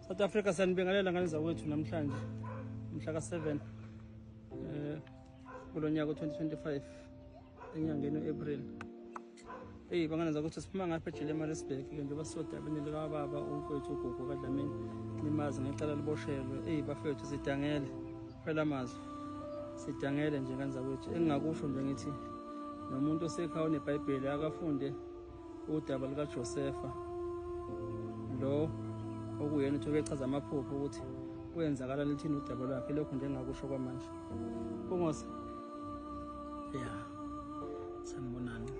South Africa, siyanibingelela ngane zakwethu namhlanje mhla ka-7 kulo nyaka u-2025 enyangeni u-April. Eyi bangane zakwethu, siphuma ngapha ejele eMaritzburg ke njengoba sisodabeni likababa umfowethu uGugu kaDlamini, nimazi ngecala liboshelwe. Eyi bafethu, sidangele phela amazwi, sidangele nje ngane zakwethu. Engingakusho nje ngithi nomuntu osekhaya oneBhayibheli akafunde udaba lukaJosefa lo okuyena uthi ubechaza amaphupho ukuthi kwenzakala lithini udaba lwakhe. Lokhu nje engingakusho kwamanje. Mpungose. Ya, sanibonani.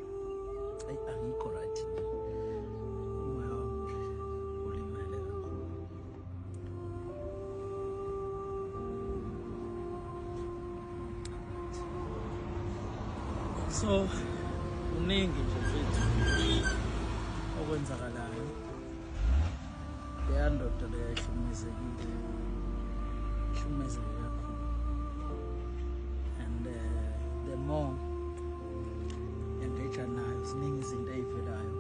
Ayi, angikho right, umoya wami nje ulimele kakhulu. So kuningi nje mfethu okwenzakalayo. Leya ndoda leya ihlukumezekile, ihlukumezeke kakhulu, and the more engage nayo, ziningi izinto ey'velayo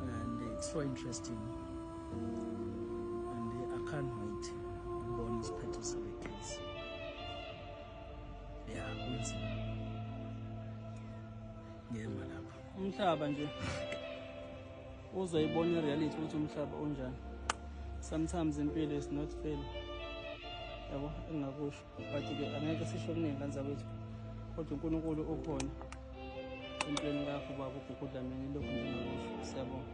and it's so interesting and I can't wait ukubona isiphetho sale case. Ya, kunzima, ngiyema lapho. Umhlaba nje uzoyibona i-reality ukuthi umhlaba unjani. Sometimes impilo is not fair, yabo, engingakusho, but-ke angeke sisho okuningi ngane zakwethu, kodwa uNkulunkulu ukhona empilweni kakho baba uGugu Dlamini. Lokhu nje engingakusho, siyabonga.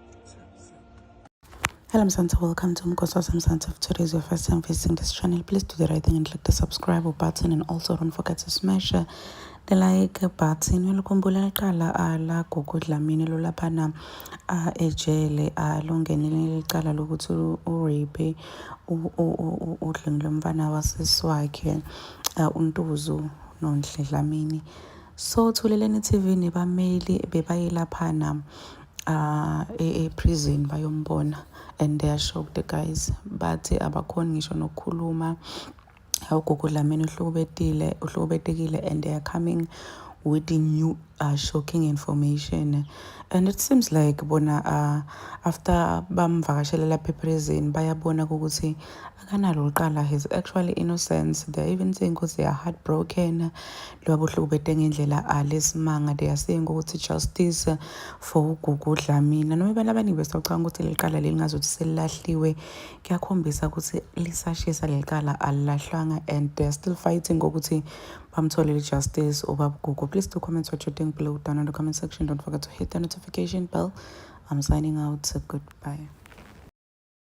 Hello Mzansi, welcome to Mgosi Mzansi. If today is your first time visiting this channel, please do the right thing and click the subscribe button and also don't forget to smash the like button. Ulikhumbula licala la Gugu Dlamini lolaphana ejele lungenile licala lokuthi urape, udlwengule umfana wasisi wakhe uNtuzu Nonhle Dlamini. So Thuleleni TV nebameli bebaye laphana e-prison bayombona and they are shocked, guys. Bathi abakhoni ngisho nokukhuluma. UGugu Dlamini uhlukubetile, uhlukubetekile, and they are coming with the new shocking information and it seems like bona after bamvakashela lapha e-prison bayabona ukuthi akanalo licala, he's actually innocent. They're even saying ukuthi they are heartbroken loba uhlukubete ngendlela alesimanga. They are saying ukuthi justice for uGugu Dlamini. Noma abantu abaningi besacabanga ukuthi leli cala leli ngazuthi selilahliwe, kuyakhombisa ukuthi lisashisa leli cala, alilahlwanga, and they are still fighting ukuthi bamtholele justice ubaba Gugu. Please do comment what you think below down in the comment section. Don't forget to hit the notification bell. I'm signing out. Goodbye.